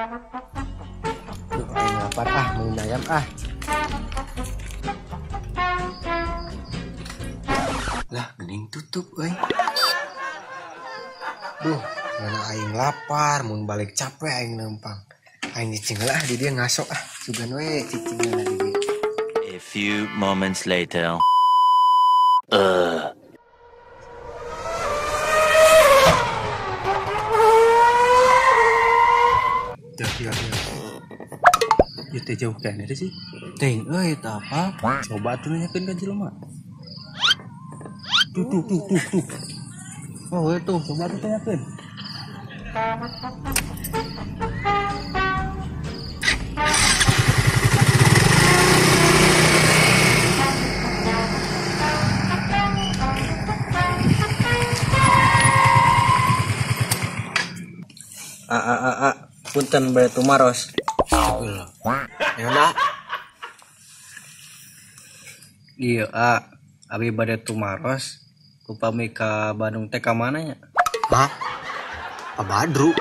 Duh, aing lapar ah, mau ayam ah. Lah, gening tutup euy. Duh, mana aing lapar, mun balik capek aing lempang. Aing cicing lah di dia ngasok ah, sugan we cicing lah di dia. A few moments later. Ya. Ya teh jauh kan ada sih. Ting euy tah apa? Coba atuh nanyakeun ka jelema. Tuh tuh tuh tuh tuh. Oh, itu coba atuh tanyakeun. A a a a punten bade tumaros. Ya nak. Iya a, abi bade tumaros. Upami ka Bandung teh ka mana nya? Hah? Pak Badru.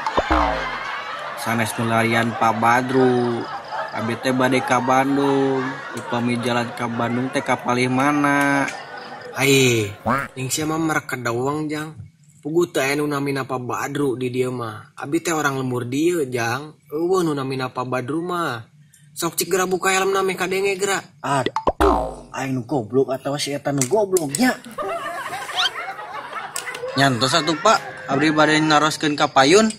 Sanes nu larian Pak Badru. Abi teh bade ka Bandung. Upami jalan ka Bandung teh ka palih mana? Ai, ning sia mah mereka dawang jang. Puguh teu aya nu namina Pak Badru di dieu mah. Abi teh orang lembur dieu jang. Eueuh nu namina Pak Badru mah. Sok cik geura buka helmna meh kadenge geura. Aduh, aing nu goblok atawa si eta nu goblok nya. Nyantos atuh Pak, abdi bade naroskeun ka payun.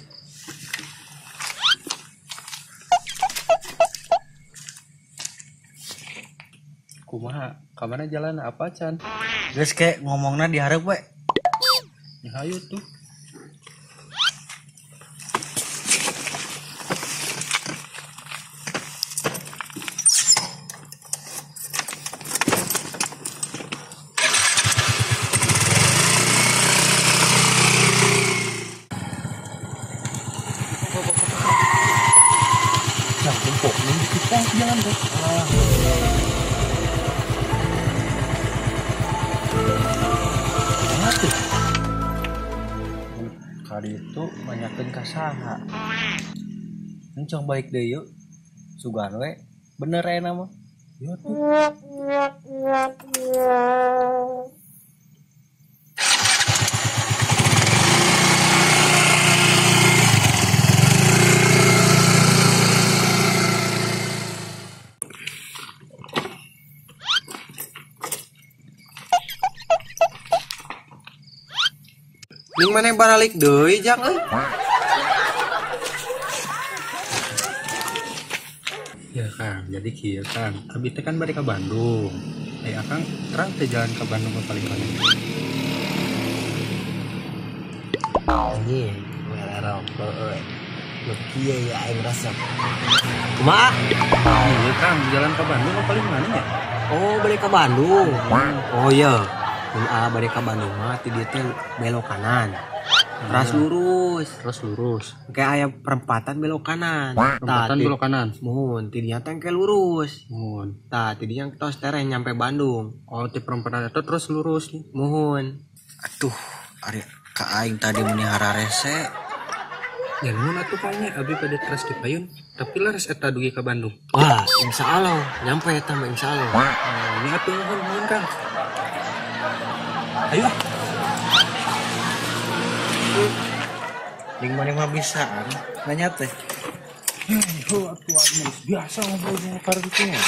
Kumaha? Ka mana jalan apa can? Geus ke ngomongna di hareup we. Ya hayu tuh. Jangan jempol, ini kita jangan tuh. Kali itu banyakeun ka saha. Encong balik deui yuk. Sugan we bener aya mah. Yo tuh. Ning maneh baralik deui jang euy. Ya Kang, jadi kieu Kang, abi teh kan bade ka Bandung. Akang terang teh jalan ka Bandung ke paling mana? Anjing, mere rokok euy. Nu kieu ya aing resep. Kumaha? Iya Kang, jalan ka Bandung ke paling mana ya? Oh, bade ka Bandung. Oh iya. Mun a bade ka Bandung mah ti dieu teh belok kanan. Terus lurus. Terus lurus. Kayak aya perempatan belok kanan. Perempatan belok kanan. Muhun, ti dinya teh engke lurus. Muhun. Tah, ti dinya tos tereh nyampe Bandung. Oh, ti perempatan eta terus lurus nih. Muhun. Aduh, ari ka aing tadi meuni hararese. Ya nuhun atuh kayaknya abi pada teras di payun, tapi laras eta dugi ka Bandung. Wah, insyaallah nyampe eta mah insyaallah. Oh, ini atuh nuhun nuhun Kang. Ayo. Ning maneh mah bisaan nanya teh. Heuh, atuh aing biasa ngobrol jeung kar kitu mah.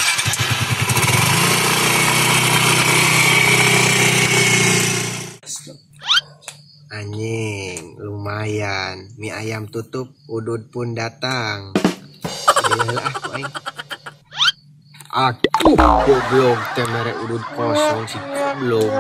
Anjing, lumayan. Mie ayam tutup, udud pun datang. Lah aku aing. Aduh, goblok teh mere udud kosong si goblok.